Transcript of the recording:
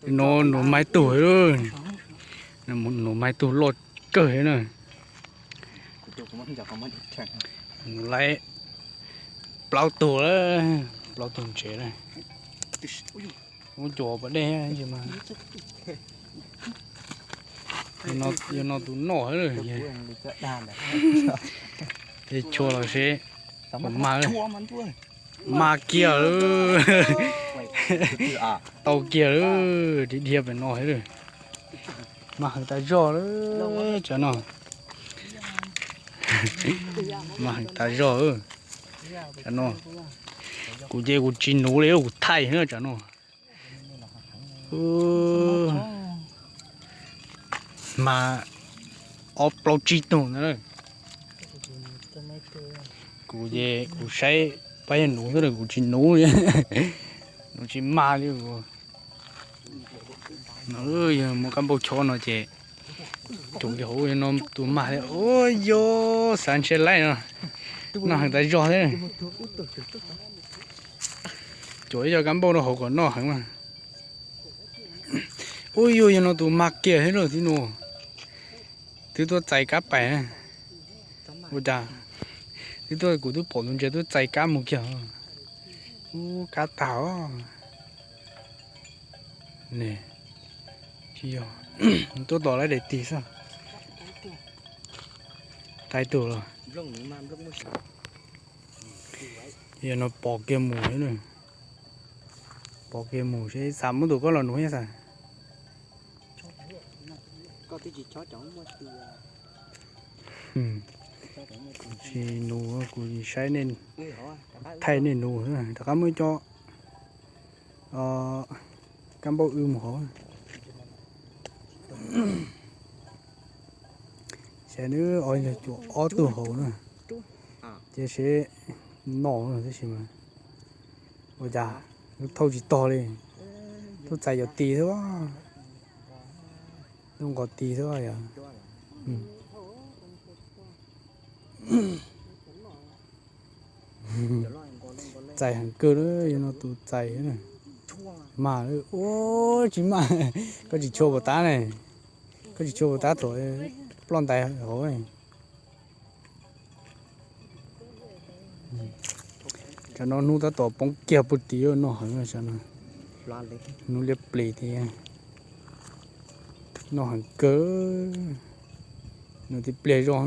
No nus maib tug, nus maib tug loj kawg na. Nus laib plaub tug lawm, plaub tug ntsev lawm. Muab cua pas dej mas. Yog no tus noj, ces chua los seb puas mag. Mag kiag lawm. Tau kiag lawm, dhia dhia pem no lawm. Mag heev tas zog lawm tsam no. Mag heev tas zog. Tsam no kuv ces kuv tsis nuv li, kuv thaij na tsam no. Mag ob plaub tsib tug ntawd. Kuv ces kuv saib pab yog nuv xwb, kuv tsis nuv li, nuv tsis mag li. No yog muaj kab npauj chob no ces, tus yog hauv no tus mag thiab. Ua yog xav ntshe laib no, noj heev tas zog thiab. Cuam ib co kab npauj rau hauv kom noj heev mas. Ua yog yog no tus mag kiag thiab lauj tib no. Twb tuaj txais kab pais. Ua cas twb tuaj, kuv twb pom tus ntses twb txais kab mus kiag. Ub, kab tag os. Ne, tsis yog, tuaj tom lawv daim tig xwb. Tag tus los. Yog no pom kiag mus, pom kiag mus seb xav muab tus koj los nuv thiab xav. Tsis nuv, kuv saib nej, thaij nej nuv xwb. Rov qab muab ib co kab npauj wb mus hauv. Xyov nws, o, yog cuam ob tug hauv na, ces seb noj tab sis mas ua cas lub thauj tsis tog li. Tuaj txais cov tis xwb, tuaj nqos tis xwb yom. Txais heev kawg, yog no tus txais. Mag, ua tsis mag, koj tsis tshua puas tab ne, koj tsis tshua puas tab thaum ploj ntais hauv. Tsam no hnub tab tom poob kiag puag tim, noj heev tsam no. Hnub liab pliv thiab, noj heev kawg. Nws tib pliag zog.